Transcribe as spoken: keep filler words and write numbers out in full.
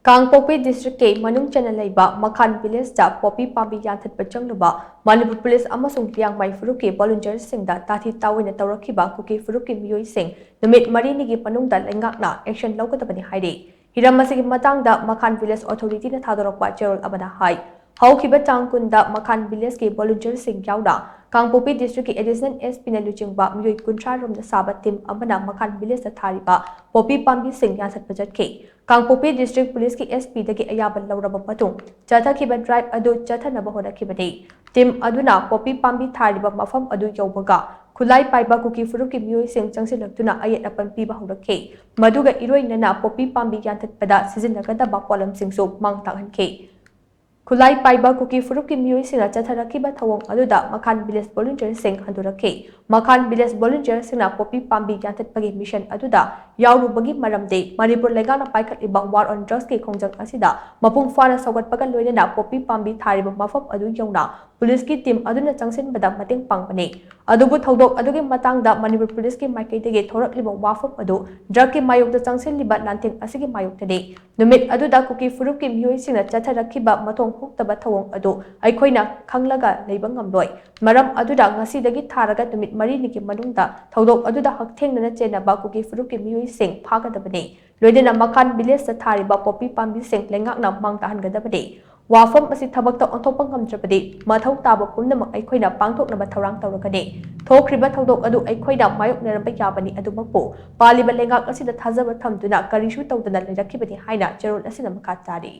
ꯀꯥꯡꯄꯣꯛꯄꯤ ꯗꯤꯁꯇ꯭ꯔꯤꯛꯀꯤ ꯃꯅꯨꯡ ꯆꯟꯅ ꯂꯩꯕ ꯃꯈꯥꯟ ꯚꯤꯂꯦꯖꯇ ꯄꯣꯄꯤ ꯄꯥꯝꯕꯤ ꯌꯥꯟꯊꯠꯄ ꯆꯪꯂꯨꯕ ꯃꯅꯤꯄꯨꯔ ꯄꯨꯂꯤꯁ ꯑꯃꯁꯨꯡ ꯂꯤꯌꯥꯡꯃꯩ ꯐꯨꯔꯨꯞꯀꯤ ꯚꯣꯂꯨꯟꯇꯤꯌꯔꯁꯤꯡꯗ ꯇꯥꯊꯤ ꯇꯥꯑꯣꯏꯅ ꯇꯧꯔꯛꯈꯤꯕ ꯀꯨꯀꯤ ꯐꯨꯔꯨꯞꯀꯤ ꯃꯤꯑꯣꯏꯁꯤꯡ ꯅꯨꯃꯤꯠ ꯃꯔꯤꯅꯤꯒꯤ ꯃꯅꯨꯡꯗ ꯂꯩꯉꯥꯛꯅ action ꯂꯧꯒꯗꯕꯅꯤ ꯍꯥꯏꯔꯤ꯫ ꯍꯤꯔꯝ ꯑꯁꯤꯒꯤ ꯃꯇꯥꯡꯗ ꯃꯈꯥꯟ ꯚꯤꯂꯦꯖ ꯑꯣꯊꯣꯔꯤꯇꯤꯅ ꯊꯥꯗꯣꯔꯛꯄ ꯆꯦꯔꯣꯜ ꯑꯃꯅ ꯍꯥꯏ, ꯍꯧꯈꯤꯕ ꯇꯥꯡ ꯀꯨꯟꯗ ꯃꯈꯥꯟ ꯚꯤꯂꯦꯖꯀꯤ ꯚꯣꯂꯨꯟꯇꯤꯌꯔꯁꯤꯡ ꯌꯥꯎꯅ ꯀꯥꯡꯄꯣꯛꯄꯤ ꯗꯤꯁꯇ꯭ꯔꯤꯛꯀꯤ ꯑꯦꯗꯤꯁꯅꯦꯜ ꯑꯦꯁ ꯄꯤꯅ ꯂꯨꯆꯤꯡꯕ ꯃꯤꯑꯣꯏ ꯀꯨꯟꯊ꯭ꯔꯥ ꯔꯣꯝꯗ ꯁꯥꯕ ꯇꯤꯝ ꯑꯃꯅ ꯃꯈꯥꯟ ꯚꯤꯂꯦꯖꯇ ꯊꯥꯔꯤꯕ ꯄꯣꯄꯤ ꯄꯥꯝꯕꯤꯁꯤꯡ ꯌꯥꯟꯊꯠꯄ ꯆꯠꯈꯤ꯫ ꯀꯥꯡꯄꯣꯛꯄꯤ ꯗꯤꯁꯇ꯭ꯔꯤꯛ ꯄꯨꯂꯤꯁꯀꯤ ꯑꯦꯁ ꯄꯤꯗꯒꯤ ꯑꯌꯥꯕ ꯂꯧꯔꯕ ꯃꯇꯨꯡ ꯆꯠꯊꯈꯤꯕ ꯗ꯭ꯔꯥꯏꯚ ꯑꯗꯨ ꯆꯠꯊꯅꯕ ꯍꯣꯠꯅꯈꯤꯕꯅꯤ꯫ ꯇꯤꯝ ꯑꯗꯨꯅ ꯄꯣꯄꯤ ꯄꯥꯝꯕꯤ ꯊꯥꯔꯤꯕ ꯃꯐꯝ ꯑꯗꯨ ꯌꯧꯕꯒ ꯈꯨꯠꯂꯥꯏ ꯄꯥꯏꯕ ꯀꯨꯀꯤ ꯐꯨꯔꯨꯞꯀꯤ ꯃꯤꯑꯣꯏꯁꯤꯡ ꯆꯪꯁꯤꯜꯂꯛꯇꯨꯅ ꯑꯌꯦꯠ ꯑꯄꯟ ꯄꯤꯕ ꯍꯧꯔꯛꯈꯤ꯫ ꯃꯗꯨꯒ ꯏꯔꯣꯏꯅꯅ ꯄꯣꯄꯤ ꯄꯥꯝꯕꯤ ꯌꯥꯟꯊꯠꯄꯗ ꯁꯤꯖꯤꯟꯅꯒꯗꯕ ꯄꯣꯠꯂꯝꯁꯤꯡꯁꯨ ꯃꯥꯡ ꯇꯥꯛꯍꯟꯈꯤ꯫ ꯈꯨꯠꯂꯥꯏ ꯄꯥꯏꯕ ꯀꯨꯀꯤ ꯐꯨꯔꯨꯞꯀꯤ ꯃꯤꯑꯣꯏꯁꯤꯡꯅ ꯆꯠꯊꯔꯛꯈꯤꯕ ꯊꯧꯑꯣꯡ ꯑꯗꯨꯗ ꯃꯈꯥꯟ ꯚꯤꯂꯦꯖ ꯚꯣꯂꯨꯟꯇꯤꯌꯔꯁꯤꯡ ꯍꯟꯗꯣꯔꯛꯈꯤ꯫ ꯃꯈꯥꯟ ꯚꯤꯂꯦꯖ ꯚꯣꯂꯨꯟꯇꯤꯌꯔꯁꯤꯡꯅ ꯄꯣꯄꯤ ꯄꯥꯝꯕꯤ ꯌꯥꯟꯊꯠꯄꯒꯤ ꯃꯤꯁꯟ ꯑꯗꯨꯗ ꯌꯥꯎꯔꯨꯕꯒꯤ ꯃꯔꯝꯗꯤ ꯃꯅꯤꯄꯨꯔ ꯂꯩꯉꯥꯛꯅ ꯄꯥꯏꯈꯠꯂꯤꯕ war on drugsꯀꯤ ꯈꯣꯡꯖꯪ ꯑꯁꯤꯗ ꯃꯄꯨꯡ ꯐꯥꯅ ꯁꯧꯒꯠꯄꯒ ꯂꯣꯏꯅꯅ ꯄꯣꯄꯤ ꯄꯥꯝꯕꯤ ꯊꯥꯔꯤꯕ ꯃꯐꯝ ꯑꯗꯨ ꯌꯧꯅ ꯄꯨꯂꯤꯁꯀꯤ ꯇꯤꯝ ꯑꯗꯨꯅ ꯆꯪꯁꯤꯟꯕꯗ ꯃꯇꯦꯡ ꯄꯥꯡꯕꯅꯤ꯫ ꯑꯗꯨꯕꯨ ꯊꯧꯗꯣꯛ ꯑꯗꯨꯒꯤ ꯃꯇꯥꯡꯗ ꯃꯅꯤꯄꯨꯔ ꯄꯨꯂꯤꯁꯀꯤ ꯃꯥꯏꯀꯩꯗꯒꯤ ꯊꯣꯔꯛꯂꯤꯕ ꯋꯥꯐꯝ ꯑꯗꯨ ꯗ꯭ꯔꯒꯀꯤ ꯃꯥꯌꯣꯛꯇ ꯆꯪꯁꯤꯜꯂꯤꯕ ꯂꯥꯟꯊꯦꯡ ꯑꯁꯤꯒꯤ ꯃꯥꯌꯣꯛꯇꯅꯤ꯫ ꯅꯨꯃꯤꯠ ꯑꯗꯨꯗ ꯀꯨꯀꯤ ꯐꯨꯔꯨꯞꯀꯤ ꯃꯤꯑꯣꯏꯁꯤꯡꯅ ꯆꯠꯊꯔꯛꯈꯤꯕ ꯃꯊꯣꯡ ꯍꯨꯛꯇꯕ ꯊꯧꯑꯣꯡ ꯑꯗꯨ ꯑꯩꯈꯣꯏꯅ ꯈꯪꯂꯒ ꯂꯩꯕ ꯉꯝꯂꯣꯏ꯫ ꯃꯔꯝ ꯑꯗꯨꯅ ꯉꯁꯤꯗꯒꯤ ꯊꯥꯔꯒ ꯅꯨꯃꯤꯠ ꯃꯔꯤꯅꯤꯒꯤ ꯃꯅꯨꯡꯗ ꯊꯧꯗꯣꯛ ꯑꯗꯨꯗ ꯍꯛꯊꯦꯡꯅꯅ ꯆꯦꯟꯅꯕ ꯀꯨꯀꯤ ꯐꯨꯔꯨꯞꯀꯤ ꯃꯤꯑꯣꯏꯁꯤꯡ ꯐꯥꯒꯗꯕꯅꯤ꯫ ꯂꯣꯏꯅꯅ ꯃꯈꯥꯟ ꯚꯤꯂꯦꯖꯇ ꯊꯥꯔꯤꯕ ꯄꯣꯄꯤ ꯄꯥꯝꯕꯤꯁꯤꯡ ꯂꯩꯉꯥꯛꯅ ꯃꯥꯡ ꯇꯥꯍꯟꯒꯗꯕꯅꯤ꯫ ꯋꯥꯐꯝ ꯑꯁꯤ ꯊꯕꯛꯇ ꯑꯣꯟꯊꯣꯛꯄ ꯉꯝꯗ꯭ꯔꯕꯗꯤ ꯃꯊꯧ ꯇꯥꯕ ꯄꯨꯝꯅꯃꯛ ꯑꯩꯈꯣꯏꯅ ꯄꯥꯡꯊꯣꯛꯅꯕ ꯊꯧꯔꯥꯡ ꯇꯧꯔꯒꯅꯤ꯫ ꯊꯣꯛꯈ꯭ꯔꯤꯕ ꯊꯧꯗꯣꯛ ꯑꯗꯨ ꯑꯩꯈꯣꯏꯅ ꯃꯥꯌꯣꯛꯅꯔꯝꯕ ꯌꯥꯕꯅꯤ, ꯑꯗꯨꯃꯛꯄꯨ ꯄꯥꯜꯂꯤꯕ ꯂꯩꯉꯥꯛ ꯑꯁꯤꯗ ꯊꯥꯖꯕ ꯊꯝꯗꯨꯅ ꯀꯔꯤꯁꯨ ꯇꯧꯗꯅ ꯂꯩꯔꯛꯈꯤꯕꯅꯤ ꯍꯥꯏꯅ ꯆꯦꯔꯣꯜ ꯑꯁꯤꯅ ꯃꯈꯥ ꯇꯥꯔꯤ꯫